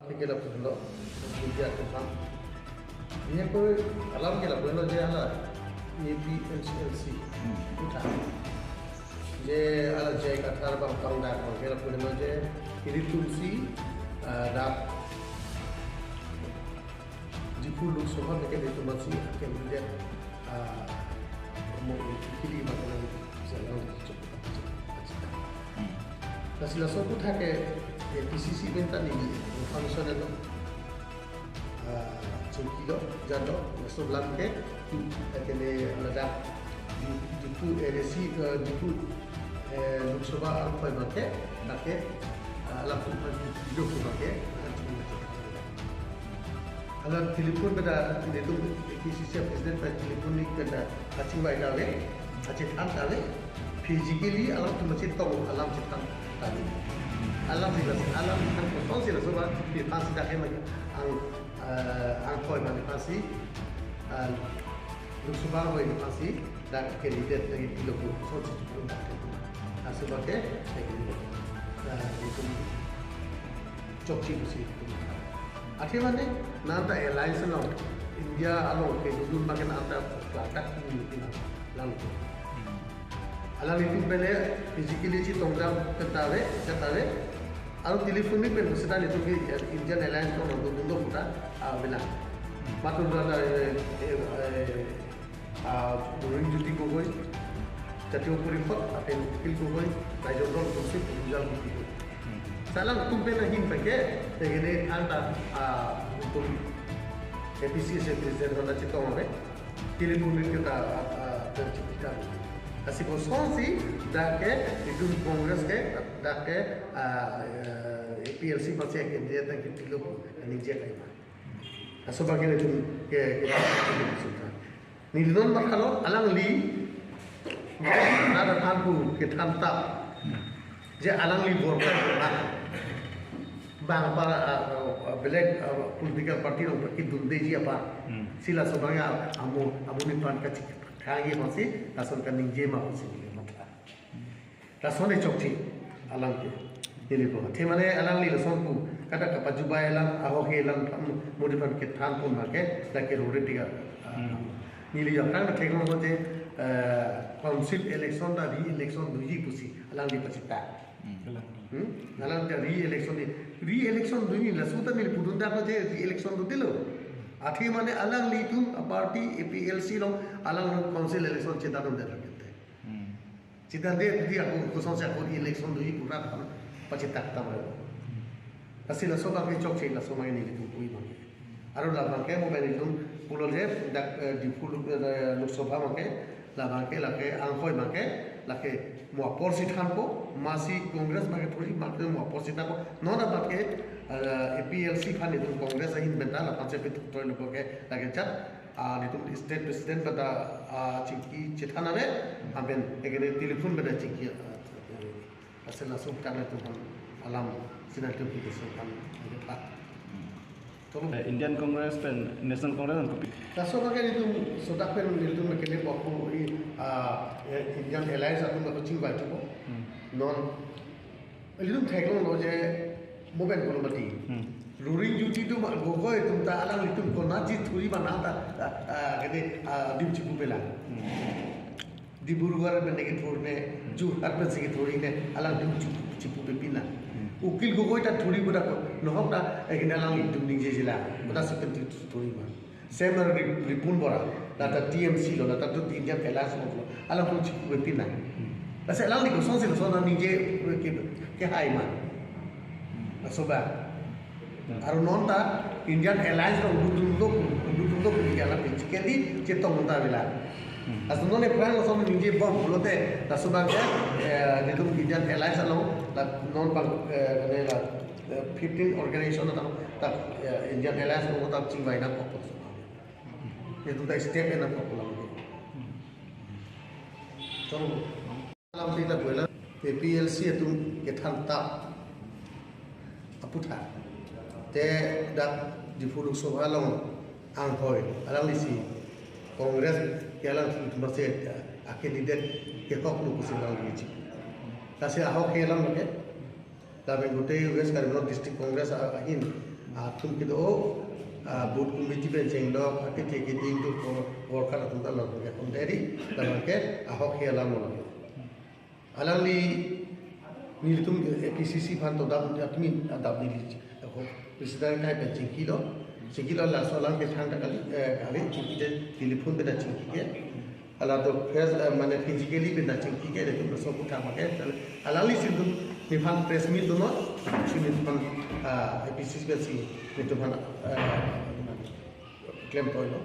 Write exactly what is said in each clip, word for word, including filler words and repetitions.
Ke lapu henlo, media atum aphan. Bihekkoi alam ke lapu henlo je hala A P H L C Hmm. aphuthak. Je hala J I Kathar abang pangdak abang ke lapu henlo je ilitum si, ah, dak Diphu Lok Sabha ke ilitum si candidate, ah, mo kili ma kena jalan. Hmm. Lasi laso aphuthak ke, eh, P C C pen ta neli information lo, ah, chingkilo, jalo, laso alam ke, eh, kene ladak, di, Diphu, eh, resi, eh, Diphu, eh, Lok Sabha arpoi abang ke, lake, ah, lapu pan di Lok Sabha ke, ah, chingkilo. Alang telephone pen ta, ilitum P C C president pen telephone ni pen ta kachingvai ta ave, kachethan ta ave, physically alangtum chetong alam chethan ta ave. Alam si laso, alam than kosonsi laso aphansi dak ke ma ang, eh, arpoi abang aphansi, eh, Lok Sabha arpoi aphansi dak candidate lagi pilo kosonsi chupon dak ke. Laso abang ke, eh, ilitum chokche pusi. Athe mane, nangta alliance along, India along kedodun abang ke nangta klatak ni nang lang. Alanglitum pen le physically chetongdam pen ta ave, chet ta ave. Aru telephone ni pen seta nelitum ke Indian Alliance along dodun do puta, ah, avelang. Matun ta, eh, eh, eh, ah, Lurinjyoti Gogoi, Jatiya Porishad, lapen Akhil Gogoi, Raijondol Gogoi, Ujjal Gogoi. Hmm. Lasi alangtum pen ahin abang ke, tegene than ta, ah, ilitum A P C C president aphan ta chetong ave, telephone pen ta, ah, ah, ta chingki ta. Lasi kosonsi, dak ke, ilitum Congress ke, dak ke, ah, eh, A P H L C aphansi candidate ta kepilo, ningje kai ma. Laso abang ke ilitum ke, ke, ke, ke, Neli non mathalo, alangli, nada thanpo kethan tap. Je alangli bor ka bang apa, ah, ah, belek, ah, political party along kedundeji apa. Hmm. Si laso abang ya, amo, amo ni pan kachik. Kagi aphansi, lason kaningje ma aphansi neli matha. Lason e chokche alam ke. Neli ko. Athe mane alangli lason pu. Kada kapajubai alam, ahok ke alam, modi aphan kethan pon abang ke, dak ke rore tiga. Hmm. Neli ya kan theklong je, eh, council election ta re-election doji pusi, alangli pachita. Hmm. Hmm? Alang ta re-election ni, re-election doji laso ta neli pudun dak je re-election dodelo. Athe mane alanglitum aparty A P H L C along alang council election chedadun dak. Hmm. Chedande, pudi ako, kosonsi ako election doji pura aphan pachitak ta bai. Lasi laso abang ke chokche, laso abang ke nelitum pu abang ke. Aru labang ke mo pen nelitum pulo je dak, eh, Diphu Lok, eh, Lok Sabha abang ke, labang ke lake arpoi abang ke, lake mo apotsi thanpo, masi Congress abang ke thori, masi mo apotsi thanpo. Non abang ke, eh, A P H L C aphan nelitum Congress ahin pen ta, lapu aphansi pen thotoi lo abang ke, lake chat, ah, nelitum state president pen ta, ah, chingki chethan ave, lapen ekene telephone pen ta chingki, ah, ase laso aphuthak nelitum aphan alam si nelitum aphan keso aphan ave. Tolu. Eh, Indian Congress pen National Congress an kopi? Laso abang ke nelitum sodak pen nelitum ekene bokpo i, ah, eh, Indian Alliance atum bokpo chingvai thupo. Hmm. Non Ilitum theklonglo je mo pen pulo mati. Hmm. Lurinjyoti atum, Gogoi atum ta alanglitum konatsi thori ma nangta, ah, ah, kene, ah, adim chipu pelang. Hmm. Dibrugarh pen ke thori ne, Jorhat pensi ke thori ne, alang adim chipu, chipupe pina. Hmm. Akhil Gogoi ta thori bodak ko, nohok ta, eh, kene alanglitum ningjeje lang, bodak si pen thori ma. Semer Ri-, Ripun Bora, lata T M C lo, lata tu Indian Alliance lo, alang atum chipupe pina. Hmm. Lasi alangli kosonsi lason aningje ke, kehai ma. Hmm. Laso abang. Hmm. Aru non ta Indian Alliance lo dodun lo, dodun lo India la basically chetong ta avela. Hmm. Laso non e pran lason ningje bom pulote, laso abang ke, eh, nelitum Indian Alliance along, la non abang, eh, kene la, eh, fifteen organization ta, ta, eh, Indian Alliance lo ta chingvai nangkok. Itum ta step en nangkok pulang. Choro. Alam si ta boila A P H L C atum kethan tap aphuthak. Te dak Diphu Lok Sabha along anghoi, alangli si Congress ke alang si masih a candidate kehok lo pusi alangli si. Lasi ahok ke alam ke. Lapen gotei West Karbi Anglong District Congress a-, ahin, Atum kedo, ah, booth committee pen chenglok, akethe keding atum ko, worker atum ta lok ke kon deri, labang ke ahok he alam lo. Alangli nelitum A P C C aphan to dam, admin adap neli, ako, president kai pen chingkilo, chingkilo laso alam ke thangta kali, eh, kali chingki de telephone pen chingki ke. Hala to face, eh, mane physically pen chingki ke, nelitum laso aphuthak abang ke. Alangli si nelitum nephan press meet do non, si nephan, ah, A P C C pen si netum aphan, ah, klem toilo.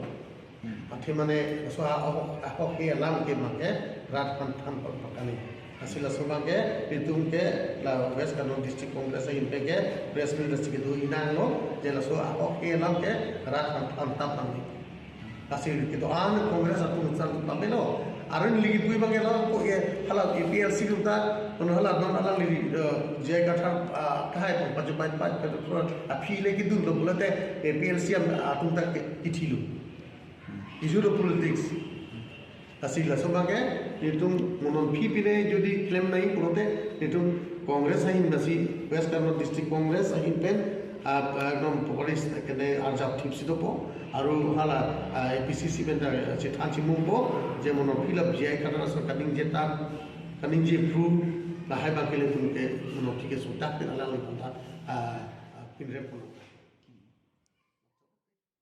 Athe mane laso ahok, ahok he alam ke abang ke rat aphan than pon pakani. Lasi laso abang ke nelitum ke la West Karbi Anglong District Congress ahin pen ke press meet lasi kedo inanglo, je laso ahok he alam ke rat aphan than tap nangji. Lasi kedo-an Congress atum san pamelo. Aron ligi pui abang ke lo, ko ye hala A P L C atum ta, kono hala non alangli, eh, J I Kathar, ah, kahai pon paju pai pai pai pai aphi le kedun lo pulote A P L C am atum ta ke kithilo. Issue lo politics. Lasi laso abang ke nelitum mo non aphi pine jodi klem nai pulote nelitum Congress ahin lasi West Karbi Anglong District Congress ahin pen, ah, ekdom pokori kene arjap thip si dopo. Aru hala, ah, A P C C pen ta chethan chimungpo, je mo non aphi la J I Kathar ason kaningje tang, kaningje pru, lahai abang ke nelitum ke mo non aphi ke sutak pen alangliphan ta, ah, ah, pinrem pon.